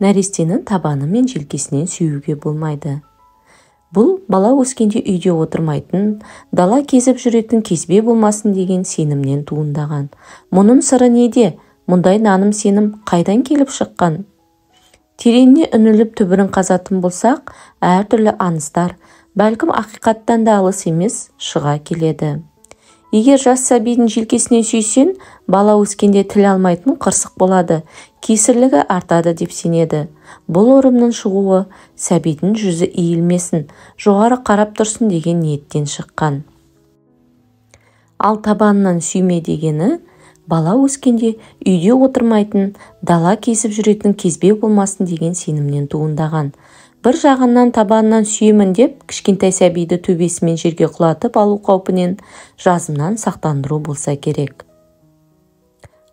Нәрестені табаны мен желкесінен сүюге болмайды. Бұл бала өскенде үйде отырмайтын, дала кезіп жүретін кезбе болмасын деген сенімнен туындаған. Мұның сыры неде? Мұндай наным сенім қайдан келіп шыққан? Тереңіне үңіліп түбірін қазатын болсақ, әртүрлі аңыздар, бәлкім ақиқаттан да алыс емес, шыға келеді. Егер жас сәбидің желкесінен сүйсең, бала өскенде тіл алмайтын қырсық болады, кесірлігі артады деп сенеді. Бұл ырымның шығуы сәбидің жүзі иілмесін, жоғары қарап тұрсын деген ниеттен шыққан. Ал табанынан сүйме дегені, бала өскенде үйде отырмайтын, дала кезіп жүретін кезбе болмасын деген сенімнен туындаған. Бір жағынан табанынан сүйемін деп, кішкентай сәбиді төбесімен жерге құлатып алу қаупінен жазымнан сақтандыру болса керек.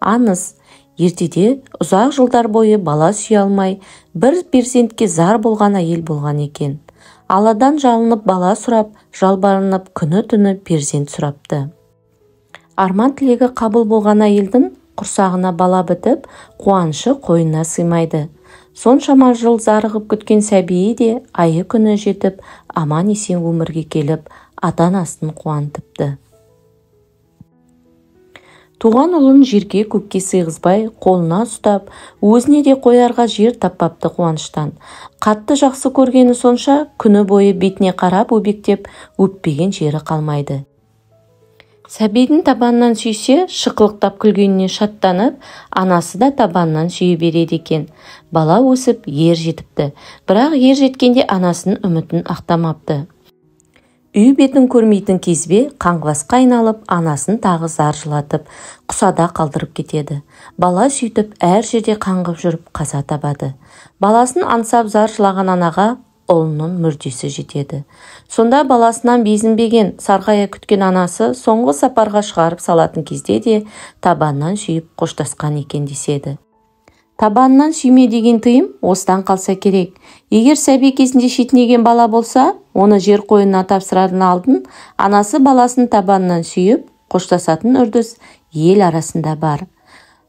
Аңыз, ертеде ұзақ жылдар бойы бала сүйе алмай, бір перзентке зар болған әйел болған екен. Алладан жалынып бала сұрап, жалбарынып күні-түні перзент сұрапты. Арман тілегі қабыл болған әйелдің құрсағына бала бітіп, қуанышы қойнына сыймайды. Соншама жыл зарығып күткен сәбиі де айы күні жетіп, аман-есен өмірге келіп, ата-анасын қуантыпты. Туған ұлын жерге көкке сыйғызбай, қолына ұстап, өзіне де қоярға жер таппапты қуаныштан. Қатты жақсы көргені сонша, күні бойы бетіне қарап өбектеп, өппеген жері қалмайды. Сәбидің табанынан сүйсе, шықылықтап күлгеніне шаттанып, анасы да табанынан сүйе береді екен. Бала өсіп, ер жетіпті. Бірақ ер жеткенде анасының үмітін ақтамапты. Үй бетін көрмейтін кезбе қаңғыбасқа айналып, анасын тағы зар жылатып, құсада қалдырып кетеді. Бала сөйтіп әр жерде қаңғып жүріп қаза табады. Баласын аңсап зар жылаған анаға ұлының мүрдесі жетеді. Сонда баласынан безінбеген, сарғая күткен анасы соңғы сапарға шығарып салатын кезде де табанынан сүйіп қоштасқан екен деседі. Табанынан сүйме деген тыйым осыдан қалса керек. Егер сәби кезінде шетінеген бала болса, оны жер қойнына тапсырардың алдын анасы баласын табанынан сүйіп қоштасатын үрдіс ел арасында бар.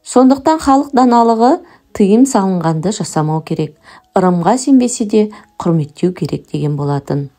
Сондықтан халық даналығы тыйым салынғанды жасамау керек, ырымға сенбесе де құрметтеу керек деген болатын.